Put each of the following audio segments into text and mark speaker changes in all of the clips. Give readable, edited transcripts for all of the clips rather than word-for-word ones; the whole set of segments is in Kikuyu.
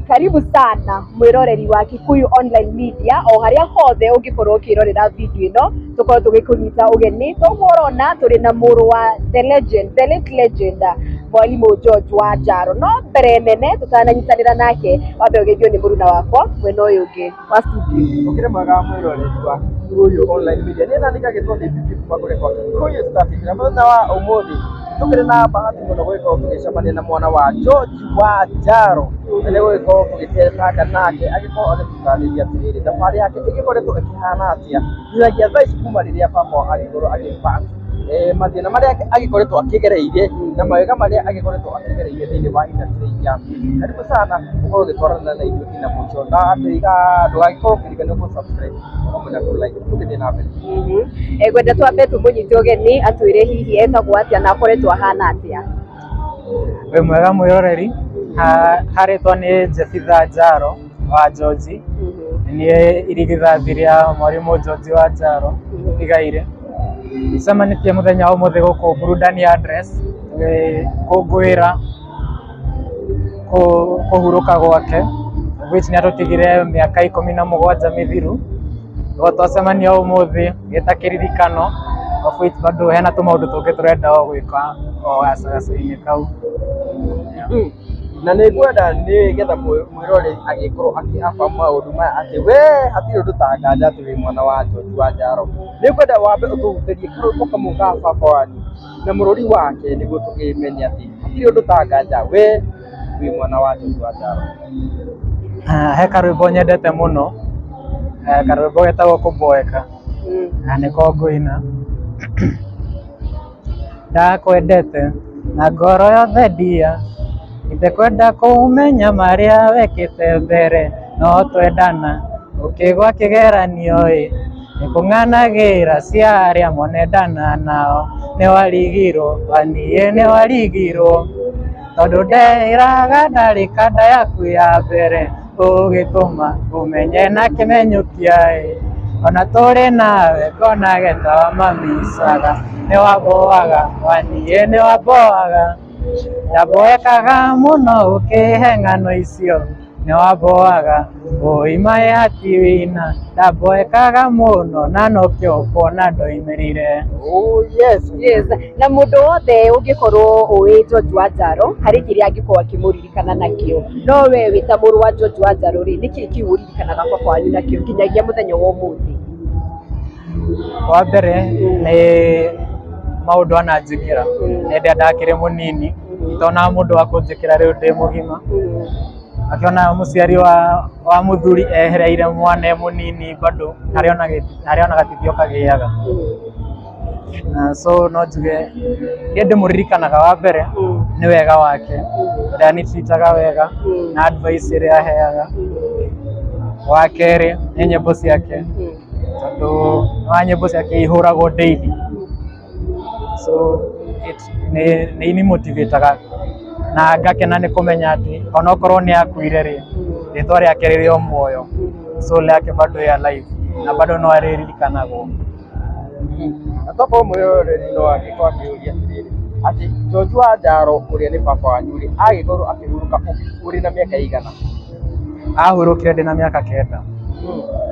Speaker 1: Karibu sana mwiroreri wa Kikuyu Online Media o haria hothe ungikorwo ukirorera video ino, tukorwo tugikunyita ugeni. Toguo urona turi na muru wa the legend, the late legend, Mwalimu George wa Njaro. No mbere nene tutananyitanira nake, wambe ugeithio ni muruna wakwa mwena uyu ungi wa studio.
Speaker 2: Ukire mwega, mwiroreri wa Kikuyu Online Media. Niĩ nani ngagĩtwo nĩ Bibi kuma kũrĩa kwa Kikuyu Star TV, na mũthenya wa ũmũthĩ tũkĩrĩ na bahati mũno gũgĩkorwo tũgĩcemania na mwana wa George wa Njaro, na nĩ gũgĩkorwo tũgĩtetanga nake agĩkorwo agĩtũtarĩria atĩrĩrĩ, thabarĩ yake ĩgĩkoretwo ĩkĩhana atĩa nginyagia thaa ici kuma rĩrĩa baba agĩkorwo agĩpass, mathĩna marĩa agĩkoretwo akĩgereire na mawega marĩa agĩkoretwo akĩgereire thĩinĩ wa industry ya music. Karibu sana ũkorwo ũgĩtwarana na ithuĩ nginya mũico, na atĩiga ndũgagĩkorwo ũkĩriganĩrwo kũ subscribe hamwe na kũ like. Tũgĩthiĩ na mbere.
Speaker 1: Ngwenda twambe tũmũnyite ũgeni atwĩre hihi etagwo atĩa na akoretwo ahana atĩa.
Speaker 3: Wĩ mwega, mwĩroreri. Harĩtwa nĩ Jefitha Njaro wa George. Niĩ irigithathi rĩa Mwarimũ George wa Njaro tigaire. Tũcemanĩtie mũthenya wa ũmũthĩ gũkũ Burudani Address tũgĩkũngũĩra kũhurũka gwake, which nĩ atũtigire mĩaka 17 mĩthiru. Nĩguo twacemania ũmũthĩ gĩta kĩririkano, of which bado hena tũmaũndũ tũngĩ tũrenda o gwĩka o gacagaca-inĩ kau.
Speaker 2: Na nĩ ngwenda nĩ getha mwĩroreri agĩkorwo akĩhaba maũndũ maya atĩ we hatirĩ ũndũ tanganja atĩ wĩ mwana wa George wa Njaro, nĩ ngwenda wambe ũtũhutĩrie karwĩmbo kamwe ka baba wanyu na mũrũri wake, nĩguo tũkĩmenye atĩ hatirĩ ũndũ tanganja we wĩ mwana wa George wa Njaro.
Speaker 3: Ah, he karwĩmbo nyendete mũno, karwĩmbo getagwo "Kũboeka", na nĩko ngũina. Ndakwendete na ngoro yothe ndia, itekwenda kũmenya marĩa wekĩte mbere, no twendana ũkĩgwa kĩgeranio ĩ, nĩkũng'anagĩra cia arĩa monendana nao, nĩwarigirwo waniĩ, nĩwarigirwo tondũ ndeĩraga ndarĩ kanda yaku ya mbere, ũgĩtũma ũmenye na kĩmenyũkia ĩ, ona tũrĩ nawe ngonage ta wamamicaga, nĩwamboaga waniĩ, nĩwamboaga, ndamboekaga mũno ũkĩhe ng'ano icio, nĩwamboaga ũimae hatiwina, ndamboekaga mũno na nokĩo ũkuona ndoimĩrire.
Speaker 2: Oh yes.
Speaker 1: Yes, na mũndũ wothe ũngĩkorwo ũĩ George wa Njaro harĩ kĩrĩa angĩkorwo akĩmũririkana nakĩo, no we wĩ ta mũrũ wa George wa Njaro rĩ, nĩkĩĩ kĩu ũririkanaga baba wanyu nakĩo nginyagia mũthenya wa ũmũthĩ?
Speaker 3: Wa mbere nĩ maũndũ ananjĩkĩra hĩndĩ ĩrĩa ndakĩrĩ mũnini, itonaga mũndũ wa kũnjĩkĩra rĩu ndĩ mũgima. Akĩona mũciari wa mũthuri ehereire mwana e mũnini, bado harĩa ona gatithio kagĩaga. Na so no njuge niĩ ndĩmũririkanaga wa mbere nĩ wega wake, ũrĩa anitreataga wega na advice ĩrĩa aheaga. Wa kerĩ nĩ nyĩmbo ciake, tondũ wa nyĩmbo ciake ihũragwo daily, so it nĩ inimotivataga na ngakena nĩ kũmenya atĩ onokorwo nĩ akuire rĩ, rĩtwa rĩake rĩrĩ o muoyo, soul yake bado ĩ alive na bado no arĩririkanagwo.
Speaker 2: Na tokorwo mwĩroreri no angĩkorwo akĩũria atĩrĩrĩ, atĩ George wa Njaro ũrĩa nĩ baba wanyu rĩ, agĩkorwo akĩhurũka ũrĩ na mĩaka ĩigana?
Speaker 3: Ahurũkire ndĩ na mĩaka 9.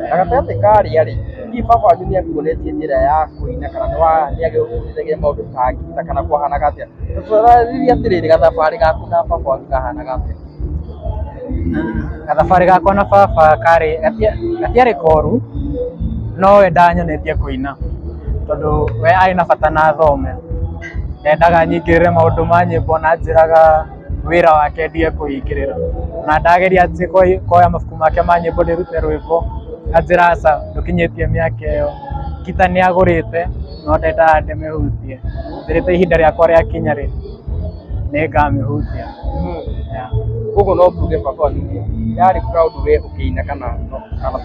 Speaker 2: Na gatagatĩ karĩa rĩ, hihi baba wanyu nĩ akuonetie njĩra ya kũina kana nĩ agĩgũbundithagia maũndũ ta ngita kana kwahanaga atĩa? Tũtarĩrie atĩrĩrĩ, gathabarĩ gaku na baba wanyu kahanaga atĩa?
Speaker 3: Gathabarĩ gakwa na baba karĩ gatiarĩ koru, no we ndanyonetie kũina tondũ we arĩ na bata na thome, ndendaga nyingĩrĩre maũndũ ma nyĩmbo na njĩraga wĩra wake ndige kũingĩrĩra. Na ndageria atĩ kuoya mabuku make ma nyĩmbo ndĩrute rwĩmbo, anjĩra aca, ndũkinyĩtie mĩaka ĩyo. Ngita nĩ agũrĩte no ndendaga ndĩmĩhutie, njĩrĩte ihinda rĩakwa rĩakinya rĩ, nĩ ngamĩhutia. Yeah.
Speaker 2: Koguo no tuge baba wanyu ndarĩ proud we ũkĩina kana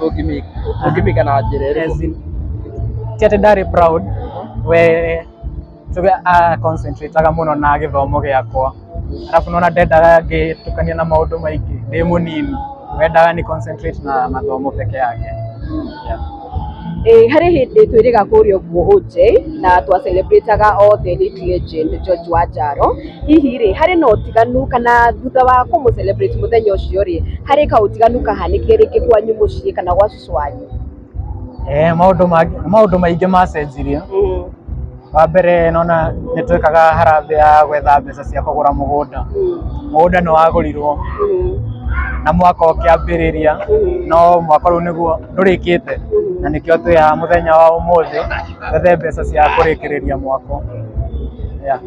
Speaker 2: tũngĩmĩka na njĩra ĩrĩkũ?
Speaker 3: As in, ti atĩ ndarĩ proud, we tuge a concentrataga mũno na gĩthomo gĩakwa, arabu nona ndendaga ngĩtukania na maũndũ maingĩ ndĩ mũnini, wendaga ni concentrate na mathomo peke yake. Yeah.
Speaker 1: Ĩ harĩ hĩndĩ twĩrĩga kũrĩa ũguo OJ na twa celebrataga othe late legend George Wanjaro. Hihi rĩ, harĩ na ũtiganu kana thutha wa kũmũ celebrate mũthenya ũcio rĩ, harĩ kaũtiganu kahanĩkire rĩngĩ kwanyu mũciĩ kana gwa cũcũ wanyu?
Speaker 3: Eh, maũndũ mangĩ maũndũ maingĩ macenjirie. Wa mbere nona nĩ twekaga harambee ya gwetha mbeca cia kũgũra mũgũnda. Mũgũnda nĩ wagũrirwo na mwaka ũkĩambĩrĩria, no mwaka rĩu nĩguo ndũrĩkĩte, na nĩkĩo twĩ haha mũthenya wa ũmũthĩ twethe mbeca cia kũrĩkĩrĩria mwako. Yeah.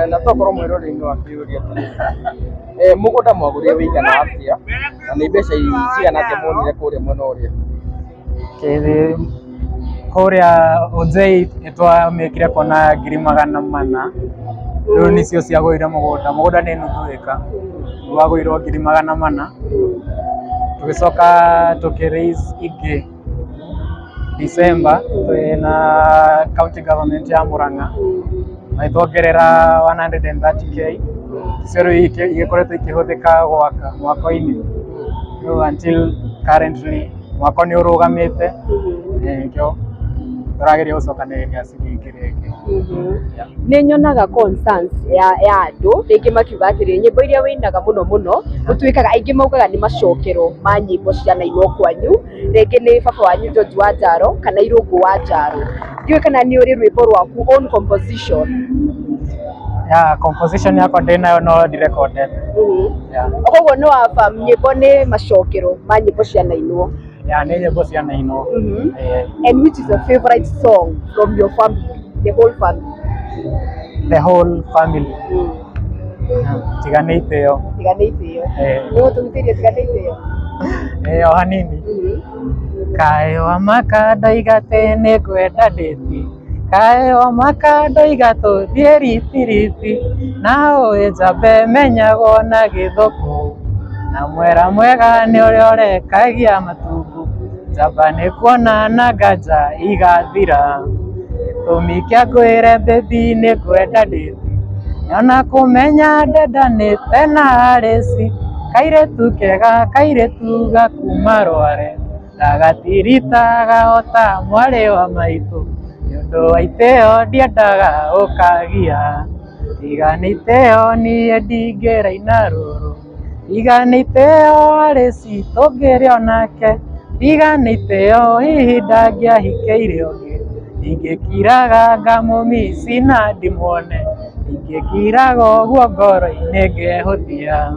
Speaker 2: Na tokorwo mwĩroreri no akĩũria atĩrĩrĩ, mũgũnda mwagũrire wĩigana atĩa na nĩ mbeca cigana atĩa muonire kũrĩa mwena ũrĩa?
Speaker 3: Kũrĩa OJ nĩtwamĩkire kuona 400,000, rĩu nĩcio ciagũrire mũgũnda. Mũgũnda nĩ nuthu ĩka, wagũrirwo 400,000, tũgĩcoka tũkĩ raise ingĩ December twĩna county government ya Murang'a, magĩtuongerera 130K, icio rĩu igĩkoretwo ikĩhũthĩka gwaka mwako-inĩ, rĩu until currently mwako nĩ ũrũgamĩte, nĩkĩo tũrageria gũcokanĩrĩria ciringi rĩngĩ. Yeah.
Speaker 1: Nĩ nyonaga concerns ya andũ rĩngĩ makiuga atĩrĩ, nyĩmbo iria wĩinaga mũno mũno gũtuĩkaga aingĩ maugaga nĩ macokero ma nyĩmbo cianainwo kwanyu, rĩngĩ nĩ baba wanyu George Wanjaro kana Irũngũ Wanjaro. Ndiũĩ kana nĩ ũrĩ rwĩmbo rwaku own composition.
Speaker 3: Yeah, composition yakwa ndĩnayo no ndirekondete. Yeah.
Speaker 1: Koguo nĩ wa nyĩmbo nĩ macokero ma nyĩmbo cianainwo.
Speaker 3: Yeah, nĩ nyĩmbo cianainwo. Eh,
Speaker 1: And which is your favorite song from your family, the whole family?
Speaker 3: The whole family. Tiga nĩ itĩo.
Speaker 1: Tiga nĩ itĩo.
Speaker 3: Eh.
Speaker 1: Nĩ ũtũhutĩrie tiga nĩ itĩo.
Speaker 3: Eh, o hanini. Kaĩ wa maka ndoiga atĩ nĩ ngwenda ndĩti, kaĩ wa maka ndoiga tũthiĩ ritiriti, na ũĩ njambe menyagwo na gĩthũkũ, na mwera mwega nĩ ũrĩa ũrekagia matungu, njamba nĩ kuona na nganja igathira, gĩtũmi kĩa ngwĩre baby nĩ ngwenda ndĩti, nyona kũmenya ndendanĩte na Arĩci, kairĩtu kega kairĩtu gakuma Rware, ndagatiritaga o ta mwarĩ wa maitũ, nĩ ũndũ wa itĩo ndiendaga ũkagia, tiga nĩ itĩo niĩ ndingĩraina rũrũ, tiga nĩ itĩo Arĩci tũngĩrĩ onake, tiga nĩ itĩo hihi ndangĩahikĩire ũngĩ, ndingĩkiraga ngamũmici na ndimuone, ndingĩkiraga ũguo ngoro-inĩ ngehũthia.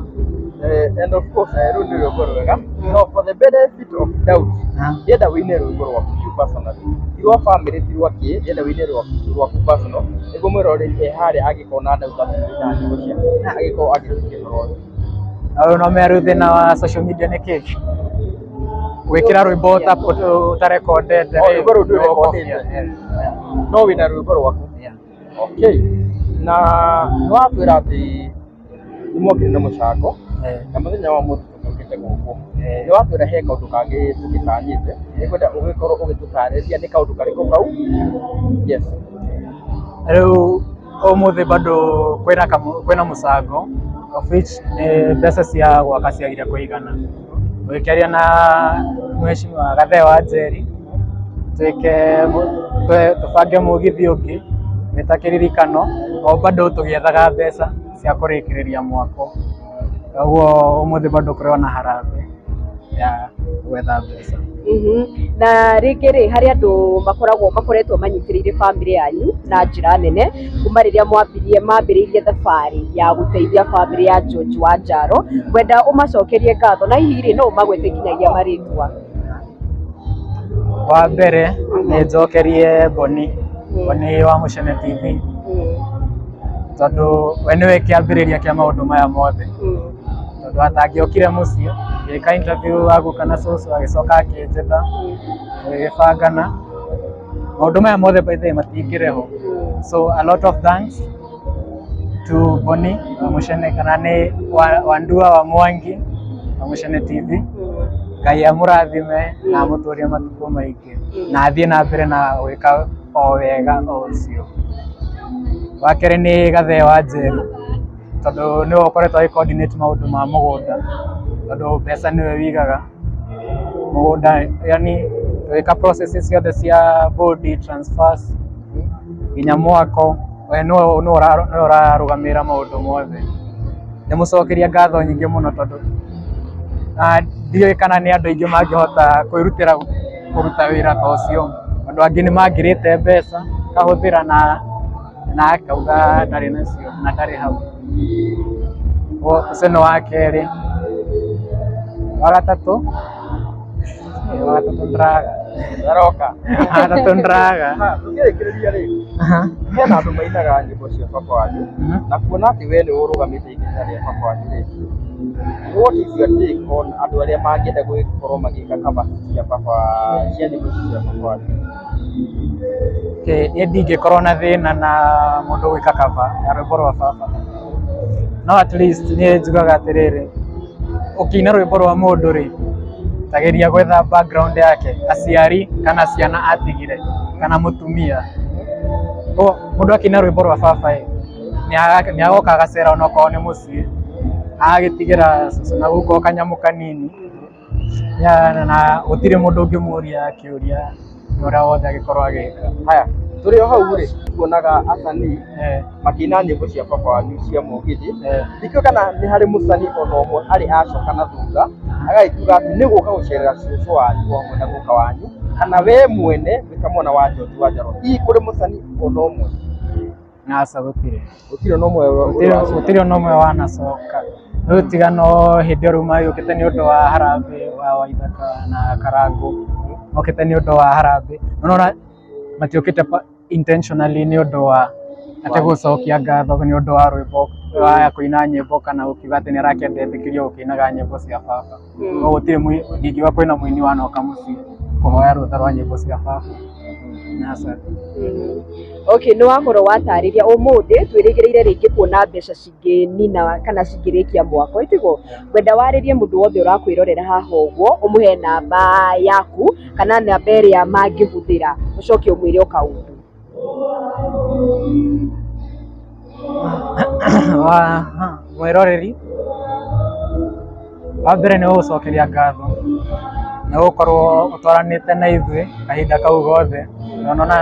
Speaker 2: And of course, rũu nĩ rwĩmbo rwega, no for the benefit of doubt, ndĩrenda wĩine rwĩmbo rwaku you personally, ti rwa family, ti rwa kĩ, ndĩrenda wĩine rwaku personal, nĩguo mwĩroreri e harĩa angĩkorwo na doubt atĩ nĩ nyĩmbo ciaku, agĩkorwo agĩthiĩ ũhoro ũcio.
Speaker 3: Na no menya rĩu thĩna wa social media nĩ kĩ? Gwĩkĩra rwĩmbo ũtarekondete.
Speaker 2: Oh, rwĩmbo rũu ndũrekondete. No wĩna rwĩmbo rwaku.
Speaker 3: Yeah.
Speaker 2: Okay. Na nĩ watwĩra atĩ nĩ mwokire na mũcango na mũthenya wa ũmũthĩ tũgĩũkĩte gũkũ. Nĩ watwĩra he kaũndũ kangĩ tũgĩtanyĩte, nĩ ngwenda ũgĩkorwo ũgĩtũtarĩria nĩ kaũndũ karĩkũ kau. Yes.
Speaker 3: Rĩu ũmũthĩ bado kwĩna kwĩna mũcango, of which nĩ mbeca cia gwaka ciagire kũigana. Tũgĩkĩaria na mheshimiwa Gathee wa Njeri, twĩke tũbange mũgithi ũngĩ wĩta kĩririkano, o bado tũgĩethaga mbeca cia kũrĩkĩrĩria mwako. Koguo ũmũthĩ bado kũrĩ ona harambee ya gwetha mbeca.
Speaker 1: Na rĩngĩ rĩ, harĩ andũ makoragwo makoretwo manyitĩrĩire bamĩrĩ yanyu na njĩra nene kuma rĩrĩa mwambirie mambĩrĩirie thabarĩ ya gũteithia bamĩrĩ ya George Wanjaro, ngwenda ũmacokerie ngatho na hihi rĩ, no ũmagwete nginyagia marĩtwa.
Speaker 3: Wa mbere nĩ njokerie Boni, Boni wa Mũcene TV, tondũ we nĩwe kĩambĩrĩria kĩa maũndũ maya mothe, tondũ atangĩokire mũciĩ ngĩka interview aguka na cũcũ, agĩcoka akĩnjĩta tũgĩbangana maũndũ maya mothe, by the way, matingĩrĩ ho. So a lot of thanks to Boni wa Mũcene, kana nĩ Wandua wa Mwangi wa Mũcene TV. Ngai amũrathime na amũtũrie matukũ maingĩ na athiĩ na mbere na gwĩka o wega o ũcio. Wa kerĩ nĩ Gathee wa Njeru, tondũ nĩwe ũkoretwo agĩ coordinate maũndũ ma mũgũnda, tondũ mbeca nĩwe wĩigaga mũgũnda, yani Tũgĩka processes ciothe cia body transfers nginya mwako, we nĩwe nĩwe ũrarũgamĩrĩra maũndũ mothe. Ndĩmũcokeria ngatho nyingĩ mũno tondũ ndiũĩ kana nĩ andũ aingĩ mangĩhota kwĩrutĩra kũruta wĩra ta ũcio. Andũ angĩ nĩ mangĩrĩte mbeca kahũthĩra na akauga ndarĩ nacio na ndarĩ hau. Ũcio nĩ wa kerĩ. Wa gatatũ, wa gatatũ ndĩraga.
Speaker 2: Ndaroka.
Speaker 3: Wa gatatũ ndĩraga.
Speaker 2: Tũkĩrĩkĩrĩria rĩ, hena andũ mainaga nyĩmbo cia baba wanyu na kuona atĩ we nĩwe ũrũgamĩte ithenya rĩa baba wanyu rĩ, what is your take on andũ arĩa mangĩenda gũgĩkorwo magĩka cover cia baba cia nyĩmbo ici cia baba wanyu?
Speaker 3: Okay, niĩ ndingĩkorwo na thĩna na mũndũ gwĩka cover ya rwĩmbo rwa baba. No at least niĩ njugaga atĩrĩrĩ, ũkĩina rwĩmbo rwa mũndũ rĩ, ta geria gwetha background yake, aciari kana ciana atigire kana mũtumia. Koguo mũndũ akĩina rwĩmbo rwa baba ĩ, nĩ agoka agacera onokorwo nĩ mũciĩ, agagĩtigĩra cũcũ na guka o kanyamũ kanini, na gũtirĩ mũndũ ũngĩmũria kĩũria ũrĩa wothe angĩkorwo agĩka.
Speaker 2: Haya, tũrĩ o hau rĩ, tuonaga asanii makĩina nyĩmbo cia baba wanyu cia mũgithi. Ndikĩũĩ kana nĩ harĩ mũcanii ona ũmwe arĩ acoka na thutha agagĩkiuga atĩ nĩ gũka gũcerera cũcũ wanyu o hamwe na guka wanyu kana we mwene wĩ ta mwana wa George Wanjaro, hihi kũrĩ mũcanii ona ũmwe?
Speaker 3: Aca gũtirĩ.
Speaker 2: Gũtirĩ ona ũmwe
Speaker 3: Gũtirĩ ona ũmwe wanacoka. Rĩu tiga no hĩndĩ ĩyo rĩu magĩũkĩte nĩ ũndũ wa harambee wa Waithaka na Karangũ, mokĩte nĩ ũndũ wa harambee. No nĩwona matiũkĩte intentionally nĩ ũndũ wa atĩ gũcokia ngatho nĩ ũndũ wa rwĩmbo wa kũina nyĩmbo kana gũkiuga atĩ nĩ arakĩenda etĩkĩrio gũkĩinaga nyĩmbo cia baba. No gũtirĩ, ndingiuga kwĩna mũini wanoka mũciĩ kũhoya rũtha rwa nyĩmbo cia baba. Aca.
Speaker 1: Okay, nĩ wakorwo watarĩria ũmũthĩ twĩrĩgĩrĩire rĩngĩ kuona mbeca cingĩnina kana cingĩrĩkia mwako ĩtiguo? Ngwenda warĩrie mũndũ wothe ũrakwĩrorera haha ũguo ũmũhe namba yaku kana namba ĩrĩa mangĩhũthĩra ũcoke ũmwĩre o kaũndũ.
Speaker 3: Mwĩroreri, wa mbere nĩ gũgũcokeria ngatho nĩ gũkorwo ũtwaranĩte na ithuĩ kahinda kau gothe. Na nĩwona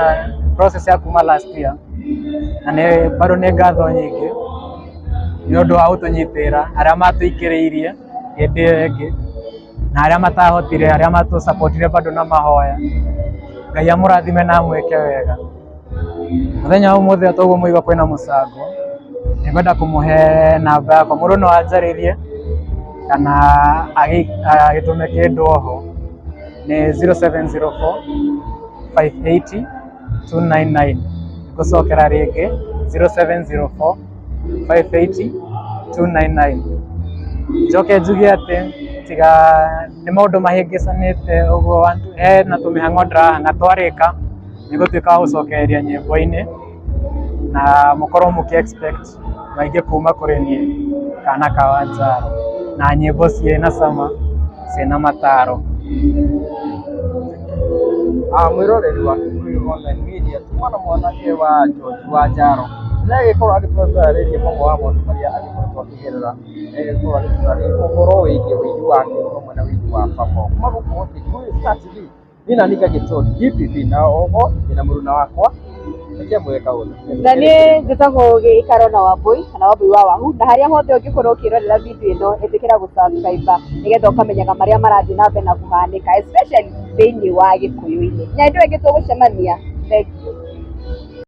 Speaker 3: process ya kuma last year na nĩ bado nĩ ngatho nyingĩ nĩ ũndũ wa gũtũnyitĩrĩra arĩa matũikĩrĩirie hĩndĩ ĩyo ĩngĩ na arĩa matahotire, arĩa matũsupportire bado na mahoya. Ngai amũrathime na amwĩke wega. Mũthenya wa ũmũthĩ o ta ũguo mwaigua kwĩna mũcango, nĩngwenda kũmũhe namba yakwa, mũndũ no anjarĩrie kana agĩtũme kĩndũ oho, nĩ 0704 580 299. Ngũcokera rĩngĩ 0704 580 299. Njoke njuge atĩ tiga nĩ maũndũ mahĩngĩcanĩte ũguo hena tũmĩhang'o ndĩrahang'a twarĩka nĩngũtuĩka wa gũcokereria nyĩmbo-inĩ na mũkorwo mũkĩ expect maingĩ kuma kũrĩ niĩ kana ka Wanjaro na nyĩmbo ciĩna cama ciĩna mataro.
Speaker 2: Mwĩroreri wa Kikuyu Online Media tuma na mwanake wa George Wanjaro nĩ agĩkorwo agĩtũtarĩria mamwe wa maũndũ marĩa agĩkoretwo akĩgerera, nĩ agĩkorwo agĩtũtarĩria ũhoro wĩgiĩ ũini wake hamwe na ũini wa baba. Kuma gũkũ Kikuyu Star TV, niĩ nani ngagĩtwo DPP na oho ndĩna mũruna wakwa reke mwĩre kaũndũ.
Speaker 1: Na niĩ njĩtagwo Gĩikaro na Wambui kana Wambui wa Wahu, na harĩa hothe ũngĩkorwo ũkĩrorera video ĩno ĩtĩkĩra gũ subscribe nĩgetha ũkamenyaga marĩa marathiĩ na mbere na kũhanĩka especially thĩinĩ wa Gĩkũyũ-inĩ. Nginya hĩndĩ ĩyo ĩngĩ tũgũcemania, thank you.